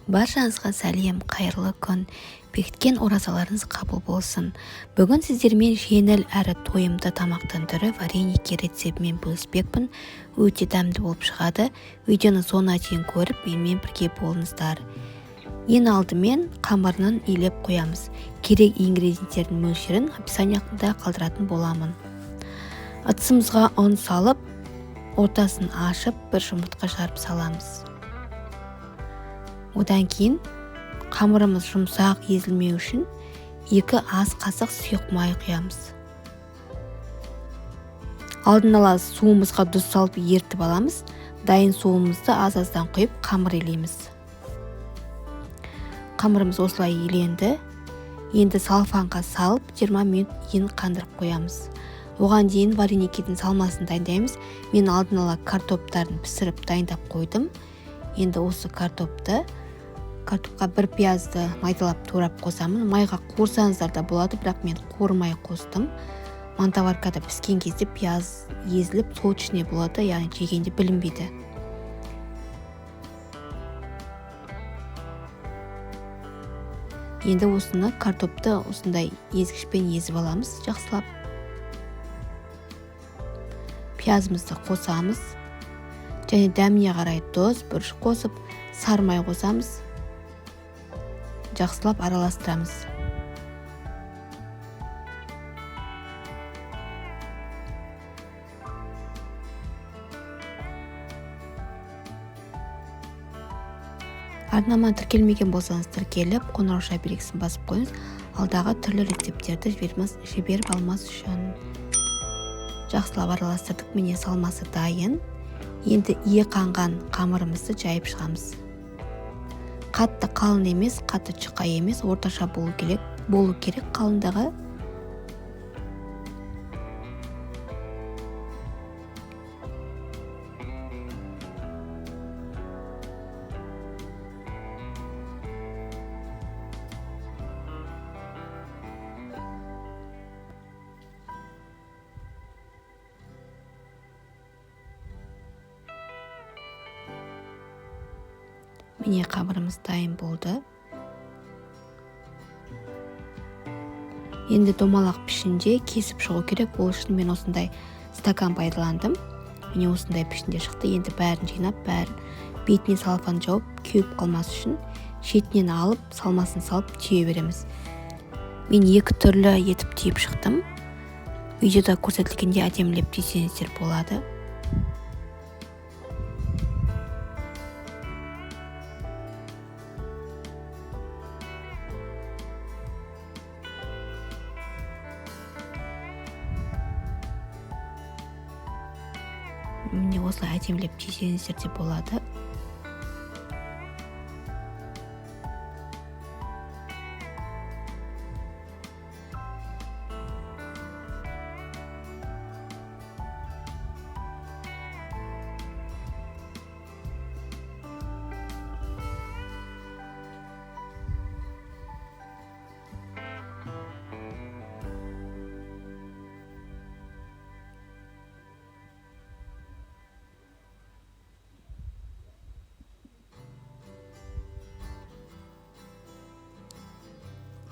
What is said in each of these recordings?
Баршаңызға сәлем, қайырлы күн. Бекіткен оразаларыңыз қабыл болсын. Бүгін сіздермен жеңіл әрі тойымды тамақтың түрі вареники рецептімен бөліспекпін. Өте дәмді болып шығады. Видеоны соңына дейін көріп, менімен бірге болыңыздар. Ең алдымен қамырын илеп қоямыз. Керек ингредиенттердің мөлшерін описанияда қалдыратын боламын. Ыдысымызға ұн салып, ортасын ашып, бір жұмыртқа жарып саламыз. Одан кейін қамырымыз жұмсақ езілмеу үшін 2 ас қасық сұйық май құямыз. Алдын ала суымызға тұз салып ерітіп аламыз. Дайын суымызды аз-аздан құйып қамыр илейміз. Қамырымыз осылай иленді. Енді салфанға салып 20 минут ең қандырып қоямыз. Оған дейін вареникидің салмасын дайындаймыз. Мен алдын ала картоптарын пісіріп дайындап қойдым. Енді осы картопқа бір пиязды майдалап турап қосамын. Майға қуырсаңыздар да болады, бірақ мен қуырмай қостым. Мантоваркада піскен кезде пияз езіліп сочный болады, яғни жегенде білінбейді. Енді осыны картопты осындай езгішпен езіп аламыз жақсылап. Пиязымызды қосамыз. Және дәміне қарай тұз, бұрыш қосып, сары май қосамыз. Жақсылап араластырамыз. Арнама тіркелмеген болсаңыз тіркеліп, қоңырауша белгісін басып қойыңыз. Алдағы түрлі рецепттерді жіберіп алмас үшін. Жақсылап араластырдық, міне салмасы дайын. Енді ие қанған қамырымызды жайып шығамыз. Қатты қалың емес, қатты жұқа емес, орташа болу керек қалыңдығы. Міне қамырымыз дайын болды. Енді домалақ пішінде кесіп шығу керек. Ол үшін мен осындай стакан пайдаландым. Міне осындай пішінде шықты. Енді бәрін жинап, бәрін бетіне салфан жауып, кеуіп қалмас үшін шетінен алып, салмасын салып түйе береміз. Мен 2 түрлі етіп түйіп шықтым. Видеода көрсетілгендей әдемілеп түйсеңіздер болады. Міне осылай әдемілеп түйсеңіздер де болады.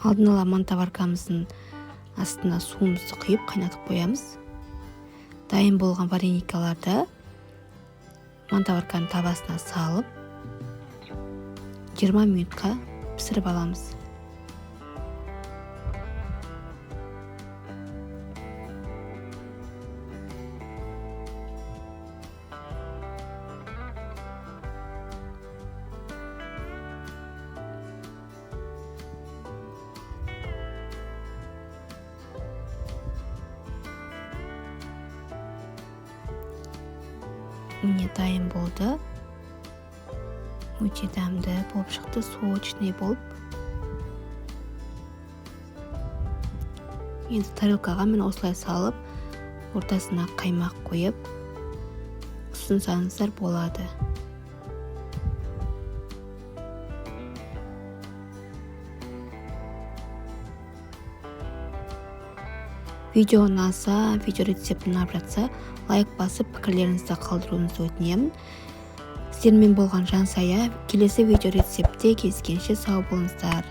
Алдын ала мантоваркамыздың астына суымызды құйып қайнатып қоямыз. Дайын болған вареникаларды мантоварканың табасына салып 20 минутқа пісіріп аламыз. Міне дайын болды. Өте дәмді болып шықты, сочный болып. Енді тарелкаға мен осылай салып, ортасына қаймақ қойып, ұсынсаңыздар болады. Видео ұнаса, видео рецепті ұнап жатса, лайк басып, пікірлеріңізді қалдыруыңызды өтінемін. Сіздермен болған Жансая. Келесі видео рецептте кездескенше сау болыңыздар.